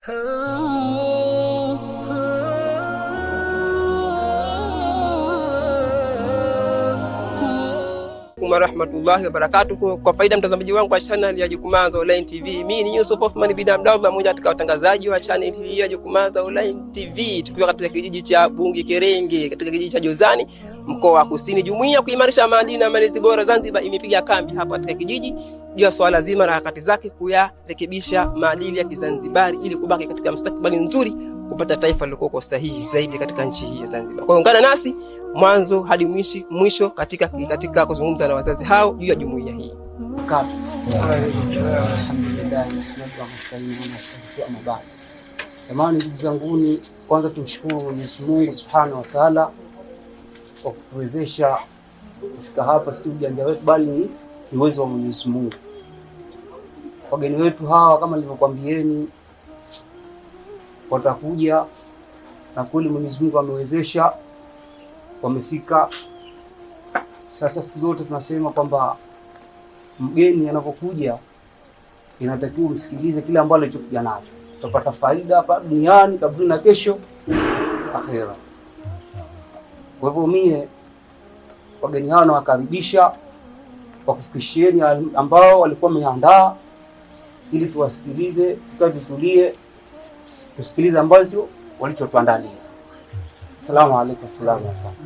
Warahmatullahi wabarakatuh. Kwa faida mtazamaji wangu wa channel ya Jukumaza Online TV, mimi ni Yusuf Othman bin Abdallah, mmoja katika watangazaji wa channel hii ya Jukumaza Online TV, tukiwa katika kijiji cha Bungi Kerenge, katika kijiji cha Jozani, mkoa wa Kusini. Jumuiya kuimarisha maadili na malezi bora Zanzibar imepiga kambi hapa katika kijiji juu ya swala zima la harakati zake kuyarekebisha maadili ya Kizanzibari ili kubaki katika mustakabali nzuri kupata taifa lilokuwa kwa sahihi zaidi katika nchi hii ya Zanzibar. Kwa hiyo ungana nasi mwanzo hadi mwisho katika kuzungumza na wazazi hao juu ya jumuiya hii. Jamani, ndugu zanguni, kwanza tumshukuru Mwenyezi Mungu Subhanahu wa Ta'ala kwa kutuwezesha kufika hapa. Si ujanja wetu, bali ni uwezo wa Mwenyezi Mungu. Wageni wetu hawa kama nilivyokuambieni watakuja na kweli Mwenyezi Mungu amewezesha, wamefika. Sasa siku zote tunasema kwamba mgeni anapokuja inatakiwa umsikilize kile ambacho alichokuja nacho, utapata faida hapa duniani, kabla na kesho akhera. Kwa hivyo mie wageni hao nawakaribisha, wakufikishieni ambao walikuwa wameandaa, ili tuwasikilize, tukae tutulie, tusikilize ambazo walichotuandalia. Asalamu alaykum warahmatullahi wabarakatuh.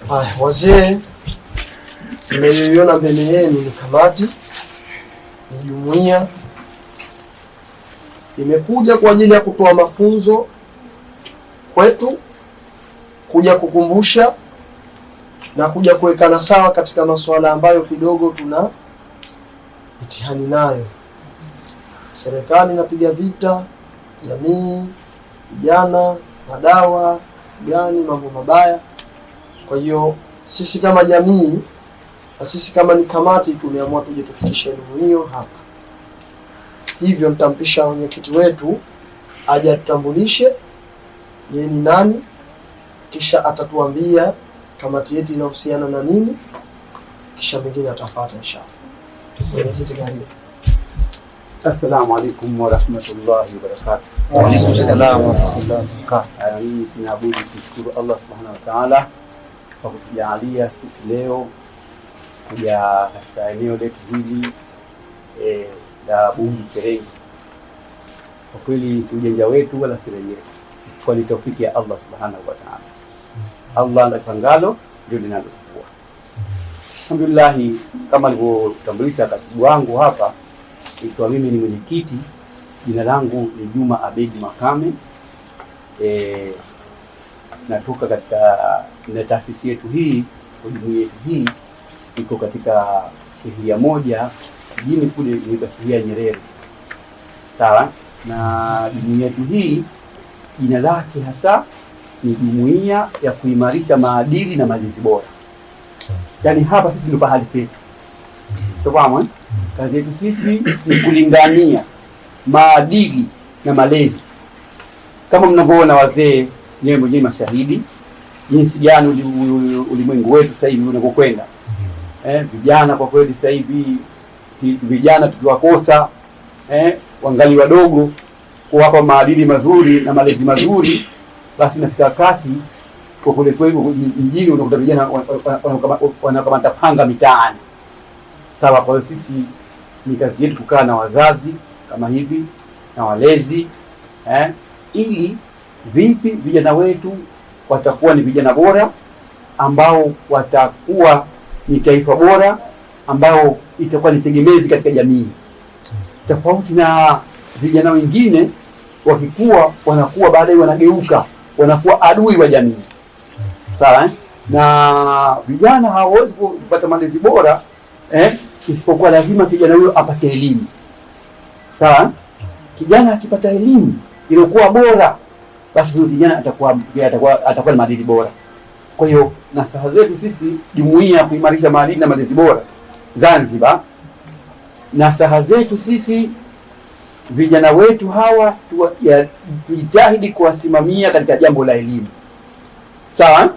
Haya, wazee, mnayoiona mbele yenu ni kamati, ni jumuiya imekuja kwa ajili ya kutoa mafunzo kwetu, kuja kukumbusha na kuja kuwekana sawa katika masuala ambayo kidogo tuna mitihani nayo. Serikali inapiga vita jamii, vijana, madawa gani, mambo mabaya. Kwa hiyo sisi kama jamii na sisi kama ni kamati tumeamua tuje tufikishe elimu hiyo hapa. Hivyo nitampisha mwenyekiti wetu aje atutambulishe yeye ni nani, kisha atatuambia kamati yetu inahusiana na nini, kisha mengine atafuata inshallah. Mwenyekiti, karibu. Assalamu alaikum warahmatullahi wabarakatuh. Wa alaykum salaam warahmatullahi wabarakatuh. Mimi sina budi kumshukuru Allah subhanahu wa ta'ala kwa kutujalia sisi leo kuja katika eneo letu hili la Bungi Kerenge. Kwa kweli si ujanja wetu wala si rai yetu, isipokuwa ni taufiki ya Allah subhanahu wa ta'ala. Allah alipangalo ndio linalokuwa. Alhamdulillah, kama alivyotambulisha katibu wangu hapa, ikiwa mimi ni mwenyekiti, jina langu ni Juma Abedi Makame. Natoka katika na taasisi yetu hii, jumuiya yetu hii iko katika sehia moja jijini kule inaitwa Sehia Nyerere, sawa. Na jumuiya yetu hii jina lake hasa ni Jumuiya ya Kuimarisha Maadili na Malezi Bora. Yaani hapa sisi ndio pahali petu, sawa. Kazi yetu sisi ni kulingania maadili na malezi, kama mnavyoona wazee nyewe mwenyewe mashahidi jinsi gani ulimwengu wetu sasa hivi unakokwenda. Vijana kwa kweli sasa hivi vijana tukiwakosa wangali wadogo kuwapa maadili mazuri na malezi mazuri, basi nafika wakati kwa kule kwetu mjini unakuta vijana wanakamata panga mitaani. Sawa. Kwa hiyo sisi ni kazi yetu kukaa na wazazi kama hivi na walezi ili vipi vijana wetu watakuwa ni vijana bora ambao watakuwa ni taifa bora ambao itakuwa ni tegemezi katika jamii, tofauti na vijana wengine wakikuwa wanakuwa baadaye wanageuka wanakuwa adui wa jamii. Sawa, eh? Na vijana hawawezi kupata malezi bora isipokuwa lazima kijana huyo apate elimu. Sawa? Kijana akipata elimu iliyokuwa bora, basi huyo kijana atakuwa na maadili bora. Kwa hiyo nasaha zetu sisi jumuiya ya kuimarisha maadili na malezi bora Zanzibar, nasaha zetu sisi vijana wetu hawa tujitahidi kuwasimamia katika jambo la elimu. Sawa?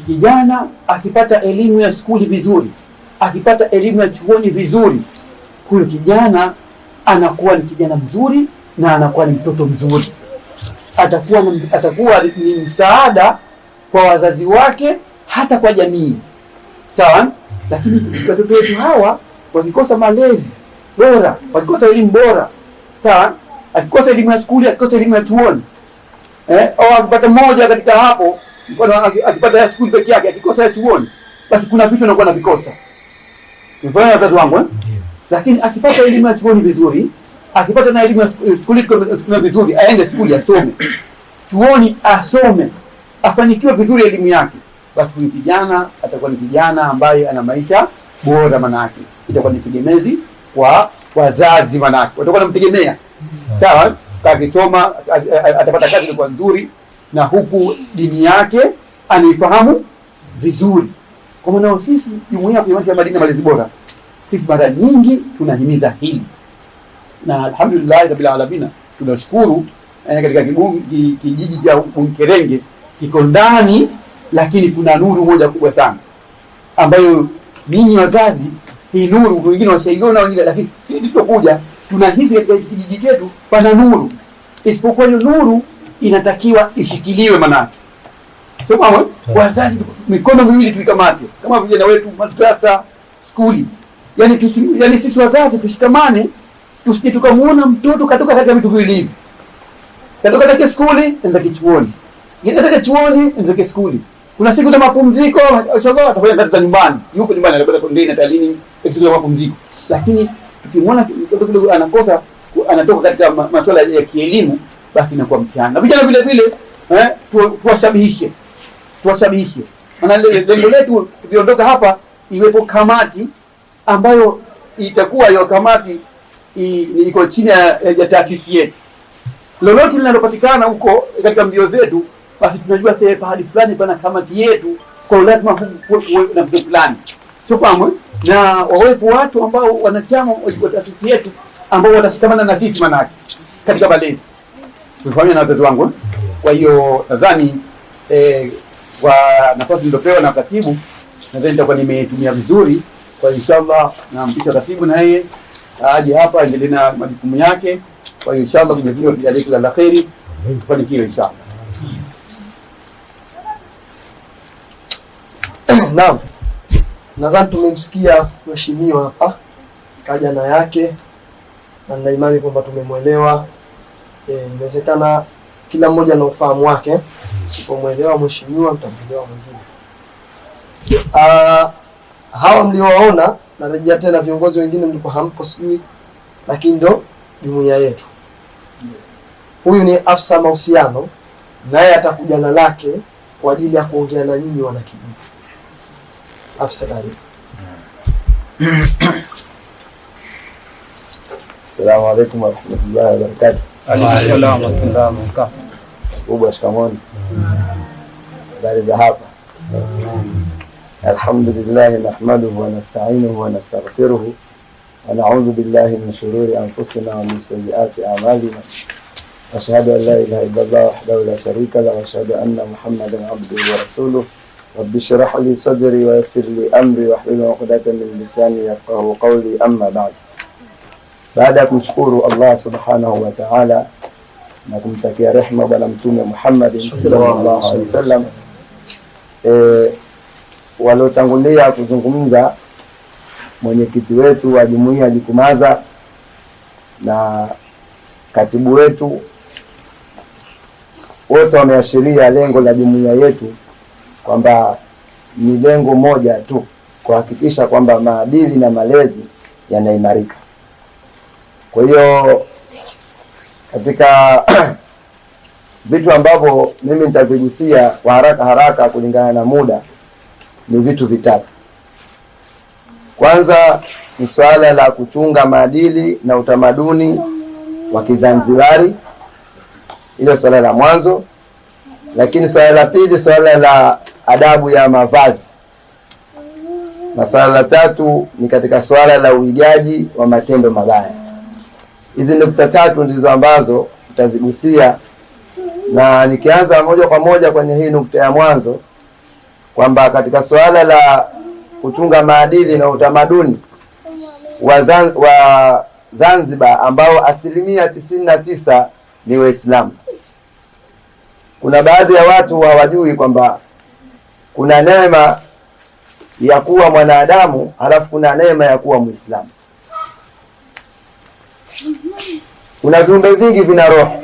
Kijana akipata elimu ya skuli vizuri, akipata elimu ya chuoni vizuri, huyo kijana anakuwa ni kijana mzuri na anakuwa ni mtoto mzuri, atakuwa ni msaada kwa wazazi wake, hata kwa jamii. Sawa? Lakini watoto wetu hawa wakikosa malezi bora, wakikosa elimu bora, sawa, akikosa elimu ya skuli, akikosa elimu ya chuoni, au akipata moja katika hapo, mfano akipata ya skuli peke yake, akikosa ya chuoni, basi kuna vitu anakuwa anavikosa. Mfano wazazi wangu, Lakini akipata elimu ya chuoni vizuri, akipata na elimu ya skuli vizuri, aende skuli asome, chuoni asome, afanikiwe vizuri elimu yake, basi huyu kijana atakuwa ni kijana ambaye ana maisha bora, manake itakuwa ni tegemezi kwa wazazi, manake watakuwa wanamtegemea. Sawa, akisoma atapata kazi iliyokuwa nzuri, na huku dini yake anaifahamu vizuri. Kwa maana sisi jumuiya ya kuimarisha maadili na malezi bora, sisi mara nyingi tunahimiza hili, na alhamdulillah rabbil alamin tunashukuru katika kijiji cha Bunkerenge kiko ndani, lakini kuna nuru moja kubwa sana ambayo ninyi wazazi hii nuru wengine washaiona wengine, lakini sisi tutakuja tunahisi katika kijiji chetu pana nuru, isipokuwa hiyo nuru inatakiwa ishikiliwe. Manake sio kama wazazi mikono miwili tuikamate, kama vijana wetu madrasa, skuli, yani sisi wazazi tushikamane, tusije tukamuona mtoto katoka katika vitu viwili hivi, katoka katika skuli enda kichuoni, katika chuoni enda skuli. Kuna siku za mapumziko, inshallah atafanya kazi za nyumbani, yupo nyumbani anapata kondeni na talini siku za mapumziko. Lakini tukimwona mtoto kidogo anakosa, anatoka katika masuala ya kielimu, basi inakuwa mtihani. Na vijana vile vile tuwashabihishe, tuwashabihishe. Maana lengo letu tukiondoka hapa iwepo kamati ambayo itakuwa hiyo kamati iko chini ya taasisi yetu. Lolote linalopatikana huko katika mbio zetu, basi tunajua sasa pahali fulani pana kamati yetu, kwa lazima kuwe na mtu fulani, sio kwamba na wawepo watu ambao wanachama wa taasisi yetu ambao watashikamana na sisi manake katika malezi. Tumefahamia na wazazi wangu. Kwa hiyo nadhani kwa nafasi niliopewa na katibu, nadhani nitakuwa nimetumia vizuri. Kwa inshallah nampisha katibu na yeye aje hapa aendelee na majukumu yake. Kwa hiyo inshallah Mwenyezi Mungu atujalie kila la kheri, tufanikiwe inshallah. Naam, nadhani tumemsikia mheshimiwa hapa, kaja na yake, na nina imani kwamba tumemwelewa. Inawezekana kila mmoja na ufahamu wake. Sipomwelewa mheshimiwa mtamwelewa mwingine. Hawa mliowaona, narejea tena, viongozi wengine mlikuwa hampo sijui, lakini ndo jumuiya yetu. Huyu ni afisa mahusiano, naye atakuja na lake kwa ajili ya kuongea na nyinyi wanakijiji. Afisa, karibu. Assalamu alaikum warahmatullahi wabarakatuh. Alaykum salaam wa rahmatullahi. Kubwa, shikamoni. Habari za hapa? Alhamdulillah nahmaduhu wa nasta'inuhu wa nastaghfiruhu wa na'udhu billahi min shururi anfusina wa min sayyiati a'malina. Ashhadu an la ilaha illallah wahdahu la sharika lahu wa ashhadu anna Muhammadan abduhu wa rasuluhu. Rabbi shrah li sadri wa yassir li amri wahlul 'uqdatan min lisani yafqahu qawli, amma ba'd. Baada ya kumshukuru Allah subhanahu wa ta'ala na kumtakia rehma Bwana Mtume Muhammad sallallahu alaihi wasallam, waliotangulia kuzungumza mwenyekiti wetu wa jumuiya Jikumaza na katibu wetu, wote wameashiria lengo la jumuiya yetu kwamba ni lengo moja tu, kuhakikisha kwamba maadili na malezi yanaimarika. Kwa hiyo katika vitu ambavyo mimi nitavigusia kwa haraka haraka kulingana na muda ni vitu vitatu. Kwanza ni swala la kuchunga maadili na utamaduni wa Kizanzibari, hilo swala la mwanzo. Lakini swala la pili, swala la adabu ya mavazi, na swala la tatu ni katika swala la uigaji wa matendo mabaya. Hizi nukta tatu ndizo ambazo tutazigusia, na nikianza moja kwa moja kwenye hii nukta ya mwanzo kwamba katika swala la kuchunga maadili na utamaduni wa Zanzibar ambao 99% ni Waislamu. Kuna baadhi ya watu hawajui kwamba kuna neema ya kuwa mwanadamu halafu kuna neema ya kuwa Muislamu. Kuna viumbe vingi vina roho,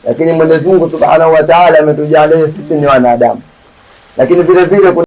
lakini Mwenyezi Mungu Subhanahu wa Ta'ala ametujalia sisi ni wanadamu, lakini vile vile kuna